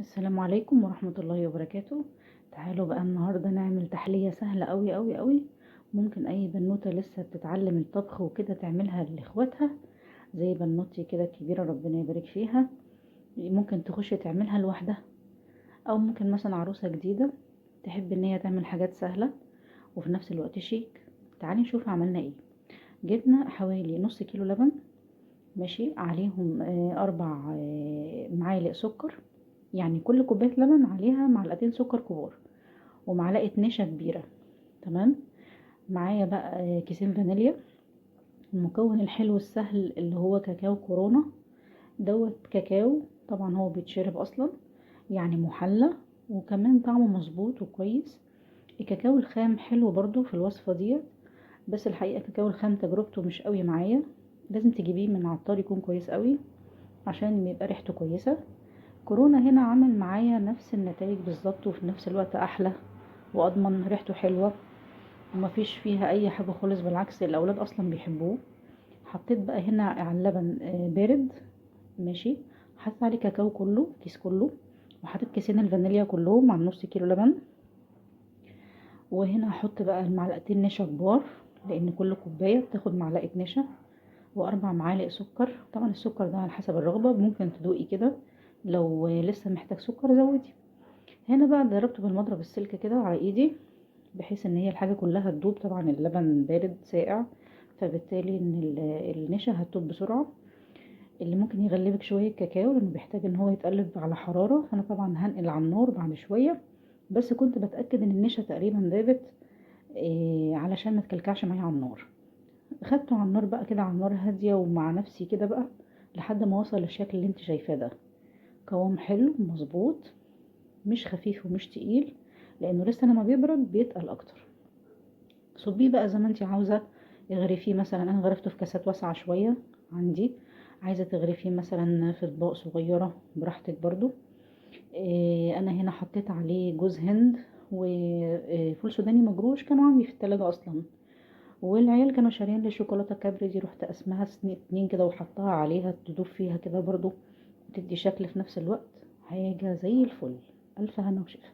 السلام عليكم ورحمة الله وبركاته. تعالوا بقى النهاردة نعمل تحلية سهلة قوي قوي قوي، ممكن اي بنوتة لسه بتتعلم الطبخ وكده تعملها لاخواتها، زي بنوتي كده الكبيرة ربنا يبارك فيها، ممكن تخش تعملها لوحدها، او ممكن مثلا عروسة جديدة تحب ان هي تعمل حاجات سهلة وفي نفس الوقت شيك. تعالي نشوف عملنا ايه. جبنا حوالي نص كيلو لبن، ماشي، عليهم 4 معالق سكر، يعني كل كوباية لبن عليها معلقتين سكر كبار ومعلقة نشا كبيرة. تمام. معايا بقى كيسين فانيليا، المكون الحلو السهل اللي هو كاكاو كورونا دوت، كاكاو طبعا هو بيتشرب اصلا، يعني محلى وكمان طعمه مظبوط وكويس. الكاكاو الخام حلو برضو في الوصفة ديت، بس الحقيقة الكاكاو الخام تجربته مش قوي معايا، لازم تجيبيه من عطار يكون كويس قوي عشان يبقى ريحته كويسة. كورونا هنا عمل معايا نفس النتائج بالظبط، وفي نفس الوقت احلى واضمن، ريحته حلوة ومفيش فيها اي حاجة خالص، بالعكس الاولاد اصلا بيحبوه. حطيت بقى هنا على اللبن بارد، ماشي، حطيت عليه كاكاو كله، كيس كله، وحطيت كيسين الفانيليا كلهم مع نص كيلو لبن. وهنا هحط بقى المعلقتين نشا كبار، لان كل كوباية بتاخد معلقه نشا، و4 معالق سكر. طبعا السكر ده على حسب الرغبة، ممكن تدوقي كده، لو لسه محتاج سكر زودي. هنا بقى ضربته بالمضرب السلك كده على ايدي، بحيث ان هي الحاجة كلها تدوب. طبعا اللبن بارد ساقع، فبالتالي ان النشا هتدوب بسرعة. اللي ممكن يغلبك شوية الكاكاو لانه بيحتاج ان هو يتقلب على حرارة، فانا طبعا هنقل على النار بعد شوية، بس كنت بتاكد ان النشا تقريبا دابت، علشان ما تكلكعش معايا على النار. خدته على النار بقى كده، على النار هادية ومع نفسي كده بقى، لحد ما وصل للشكل اللي انت شايفاه ده. قوام حلو مظبوط، مش خفيف ومش تقيل، لانه لسه لما بيبرد بيتقل اكتر. صبية بقى زي ما انت عاوزه، اغرفيه مثلا، انا غرفته في كاسات واسعة شوية عندي، عايزه تغرفيه مثلا في اطباق صغيرة براحتك برضو. انا هنا حطيت عليه جوز هند وفول سوداني مجروش، كانوا عندي في التلاجة اصلا، والعيال كانوا شاريين لي شوكولاتة كابري دي، رحت قسمها 2 كده وحطها عليها تدوب فيها كده برضو، وتدي شكل في نفس الوقت، حاجة زي الفل. الف هنا وشفا.